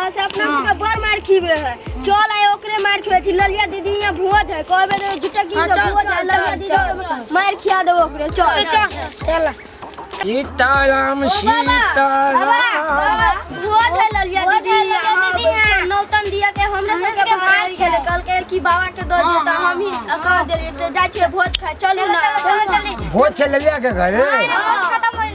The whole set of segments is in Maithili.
ने से अपना सबके बड़ मार खीबे है। चल आइ ओकरे मार खिबै छी। ललिया दीदी यहाँ भोज है, कहबे रे झूठा की हाँ, से चल, भोज है। चल, ललिया चल, दीदी चल, के मार खिया देबो ओकरे। चल चल। सीताराम बाबा, सीताराम। भोज है ललिया दीदी यहाँ। नौतन दिया के हमरा सबके मार छले, कहलकै कि बाबा के दऽ दियौ, तऽ हम ही कह देलियै। तऽ जाइ छियै भोज खाय, चलू ना। भोज छै ललिया के घरे?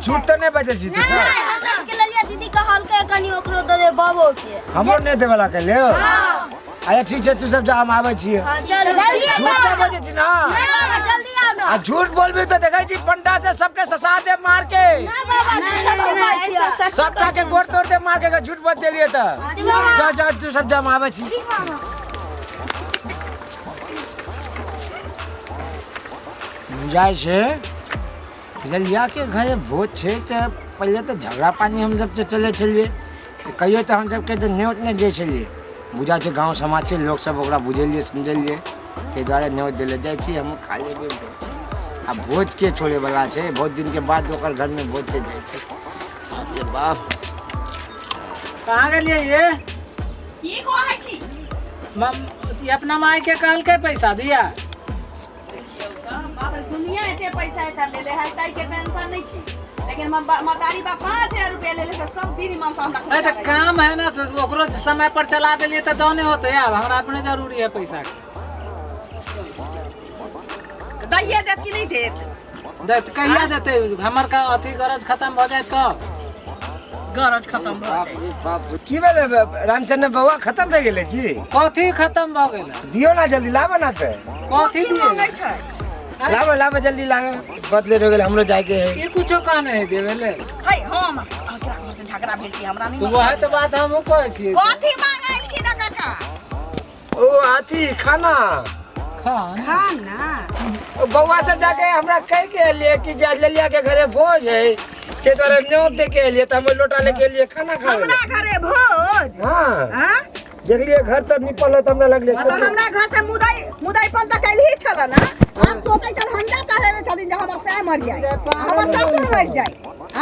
झूठ तऽ नहि बजै छी तू सब? हमरा सबके ललिया दीदी कहलकै कनि ओकरो दऽ दे बाबो के। हमरो नहि देबे ला कहलियौ। अच्छा ठीक छै, तू सब जा, हम आबै छियै। हाँ चल, जल्दी झूठ नहि बजै छी ना? बाबा, जल्दी आउ ना। आ झूठ बोलबी तऽ देखै छी पंडा से सबके ससा दे मार के। ना बाबा, तू सब चुप छियै। सबटा के गोड़ तोड़ दे मार के अगर झूठ बोल देलियै तऽ। जा जा, तू सब जा, हम आबै छी। जाइ छै ललिया के घरे भोज छै तऽ पहिले तऽ झगड़ा पानी हम सब तऽ चलै छलियै, तऽ कहियो तऽ हम सबके तऽ न्योत नहि दै छलियै। बुझा छै गाँव समाज छै, लोक सब ओकरा बुझेलियै समझेलियै, ताहि दुआरे न्योत देले जाइ छी। हमहूँ खा लेबै भोज। आ भोज के छोड़ैवला छै? बहुत दिनके बाद ओकर घरमे भोज छै, जाइ छै। बाप रे बाप। कहाँ गेलियै ये? की कहै छी? ई अपना माय के कहलकै पैसा दिया। देखियौ तऽ बाप रे, दुनिया एते पैसा एकर लेले है, ताहि के टेंशन नहीं छै, लेकिन हम महतारी बाप 5000 रुपया लेले से सब दिन मन से हमरा अरे तऽ काम है ना, तऽ ओकरो समय पर चला देलियै तऽ दने होतै। आब हमरा अपने जरूरी है पैसा के। दैये देत कि नहीं देत? देत, कहिया देतै? हमर का अथी गरज खत्म भऽ जाए तब। गरज खत्म भऽ बाप रे बाप, की भेलै रामचंद्र बौआ? खत्म भए गेलै की? कथी खत्म भऽ गेलै? दियौ ना जल्दी, लाबऽ ना तऽ। कथी की दियै? मांगै छै? लाबऽ लाबऽ जल्दी, लाबऽ, बहुत लेट हो गेल, हमरो जाइके है। ई कुछो कहने है देवे ले? है हम एकरा घर से झगड़ा भेल छी, हमरा नहीं। तो वह तऽ बात हमहूँ कहै छियै। कथी मांगलखिन है काका? ओ अथी खाना। खान खाना। ओ बौआ सब जाके हमरा कहि के एलियै कि जे ललिया के घरे भोज है, ते दुआरे न्योत दे के एलियै, तऽ हम लोटा लेके एलियै खाना खावे हमरा घरे भोज? हाँ। हाँ? देखलियै घर तर निपल है तऽ हमरा लगलै। तऽ हमरा घर से मुदाई मुदाईपन तऽ कैलही छल ना। हम सोचै छल हंडा चढ़ेले छथिन जे हमर सैह मर जाय, हमर ससुर मर जाय।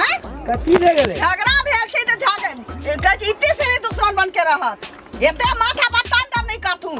आँय? कथी भए गेलै? झगड़ा भेल छै तऽ झगड़ा कहै छै, इते से नहीं दुश्मन बन के रहत, एते माथा पर तांडव नहीं करथू।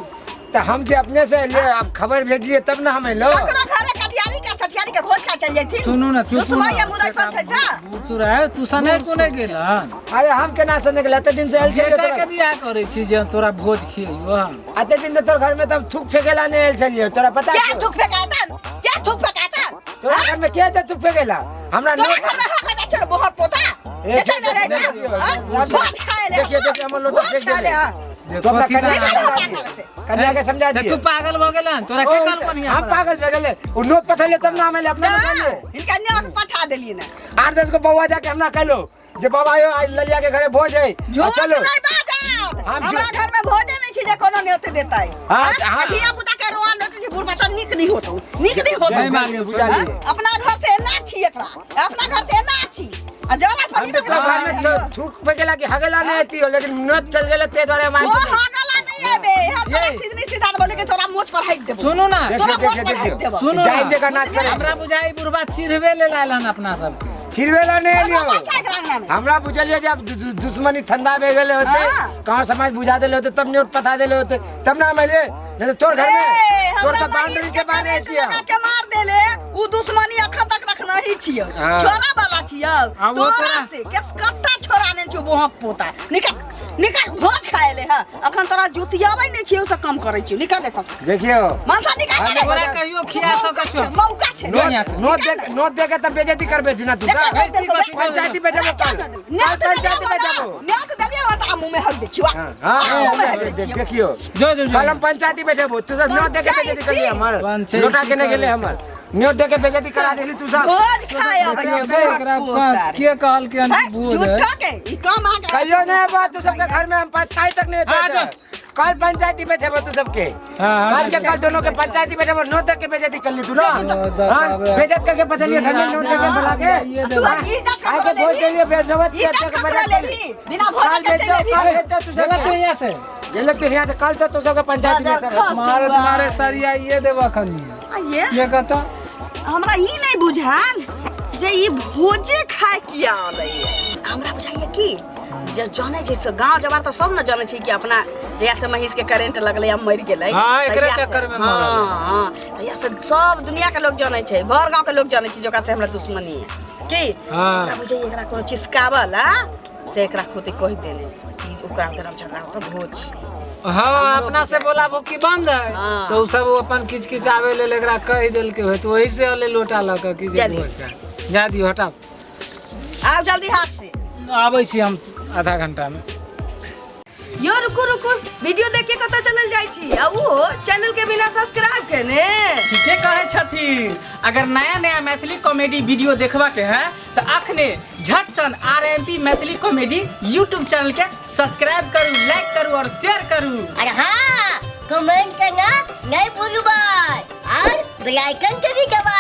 तऽ हम के अपने से एलियै, आब खबर भेजलियै तब ने हम एलहुँ। ककरो घरे कटियारी के छठियारी के भोज खा चल जैथिन। सुनू ना, चुप। दुश्मन या मुदाईपन छै तऽ बूढ़ सूढ़ है, तू सने कोने गेल हन? अरे हम केना से निकले, एते दिन से आयल छलियै बेटा तोरा के बियाह करै छी जे हम तोरा भोज खियैयो हम? एते दिन से तोर घर में तब थूक फेकेला नहीं आयल छलियै, तोरा पता क्या छौ? थूक फेकातन? क्या थूक फेकातन? तोरा घर में के थूक फेकेला हमरा? तोरा घर में हक जा छै बहुत पोता। ए, चल ले देखियो, देखियो, हाँ? भोज खाए ले। देखियो, देखियो, हमर लोटा भोज फेंक खाए ले, देले। हाँ। जे तो अपना कथी कन्या बना के निकल समझा हटा दियो। से। कन्या के समझा तऽ दियो। तू पागल भऽ गेल हन? तोरा के कहल कनिया? हम पागल भए गेलै? ओ नोत पठेलियै तब ना हम एलियै, अपना ना, ने कहलियै। हिनका न्योत पठा देलियै ने। 8-10 गो बौआ जाके हमरा कहलो जे बाबा यो आज ललिया के घरे भोज है, आ झूठ चलो। नहीं बाजत। हम हमरा झूठ- घर में भोजे नहीं छै जे कोनो न्योत देतै। हाँ, हाँ? हाँ। आ धिया पुता के रोआ न्योत छै, बूढ़ बच्चा नीक नहीं होतौ, नीक नहीं होतौ। नहीं मानियो, बुझा हाँ? लियै। अपना घर से एना छी एकरा, अपना घर से एना छी आ जला हम फटी तो तोरा घर में तो थूक फेकेला कि हगेला नहीं आती हो, लेकिन नोत चल गेलै ते द्वारे मार वो हागला नहीं आबे हम तोरा ये। सीधनी सीधा बोले के तोरा मोछ पर हाइक देबो। सुनू ना। देखियो तोरा देखियो मोछ पर हाइक देखियो। देबो। सुनू जाहि ना। जगह नाच करै हमरा बुझाइ बुढ़बा चिढ़बे लेल आयल हन अपना सबके। छिड़वेला नहीं एलियो। कोनो बात छै एकरा अंगना में? हमरा बुझलियै जे आब दुश्मनी ठंडा भए गेलै होते, हाँ। कहाँ समाज बुझा देले होते, तब न्योत पठा देले होते, तब ना हम एलियै। नहीं तो तोर घर में ए, तोर हमरा तऽ बाउंड्री महीष के के बाहर करेंट छियै। लगा के मार देले, उ दुश्मनी अखन तक रखना ही छियौ। हाँ। छोरा वाला छियौ। आ वो तोरा तोरा- से केस कट्टा छोरा ने छौ बोहक पोता। निकल निकल, भोज खाए ले। हां, अखन तोरा जुतियाबै नै छियौ से कम करै छियौ। निकल एतऽ। देखियो मनसा निकल ले। तोरा कहियो खिया सकै छौ? मौका छै। जो यहाँ से। नोट दे, नोट दे के तब बेइज्जती करबे छी ना तू? देखो, नोट देलकौ, देख। पंचायती बैठबो कल, न्योत कल पंचायती देलियौ ना, बैठबो। न्योत देलियौ त मुंह में हक दै छियौ। हाँ हाँ, मुंह में हक दै छियौ। देखियो। जो जो जो। कल हम पंचायती बैठबो। तू सब नोट दे के बेइज्जती करली हमर। पंचायती लोटा के नहीं गेले करै हमर, नोट दे के बेइज्जती करा देली तू सब। भोज खाए अबै छै एकरा बोहक पोता रे। के कहल के हैं, भोज है? झूठा के ई कम अहाँके कहियो नहीं बात, तू सबके घर में हम परछाई तक नहीं हाँ, होते। कल पंचायती बैठेबो तू सबके। हाँ, हाँ, कल के कल दोनों के पंचायती बैठेबो। नोट दे के बेइज्जती कर ली तू ना? हाँ, हां, बेइज्जत करके बदलिए घर में नोट दे के बुला के। ये तू इज्जत आइ के ककरो भोज लेबही? देलिए बेनवत के इज्जत ककरो लेबही? बिना भोज कल के चलि भेजो, एबही? कल भेजो तू चला तो सबके। यहाँ से। गेलक तो यहाँ से। कल तो तू सबके पंचायती में सब मारे तुम्हारे सरिया ये देबा खनी। आ ये ये कहता हमरा ई नहीं बुझाल जे ई भोजे खाए किया अलैया। हमरा बुझाइए कि जे जानै छै से गांव जवार तऽ सब ने जानै छै कि अपना जहिया से महींस के करेंट लगलै आ मरि गेलै। हाँ, एकरे तहिया से- चक्कर में मरल। हाँ हाँ, तहिया से सब दुनिया के लोग जानै छै, भर गांव के लोग जानै छै जे ओकरा से हमरा दुश्मनी है की। हाँ। हमरा बुझाइए एकरा कोनो चिसकावल आ से एकरा खोते कहि देने कि ओकरा तरफ झगड़ा होता भोज छै। हाँ, अपना से बोला भुक्की बंद है। हाँ। तो उ सब अपन किच किच आवे लेल एकरा कहि देलकै होत, वही से अले लोटा लऽ कऽ कि जे जा दियौ। भोज खाय। जा दियौ, हटाउ। आउ जल्दी हाथ से। आबै छी हम आधा घंटा में। यो रुकू रुकू, वीडियो देख के कतऽ चलल जाइ छी आ उहो चैनल के बिना सब्सक्राइब केने? ठीके कहै छथिन। अगर नया नया मैथिली कॉमेडी वीडियो देखबा के है तो अखने झट सन RMP Maithili comedy YouTube channel के सब्सक्राइब करू, लाइक करू और शेयर करू। अरे हाँ, कमेंट करना नहीं भूलू भाई और बेल आइकन के भी दबा।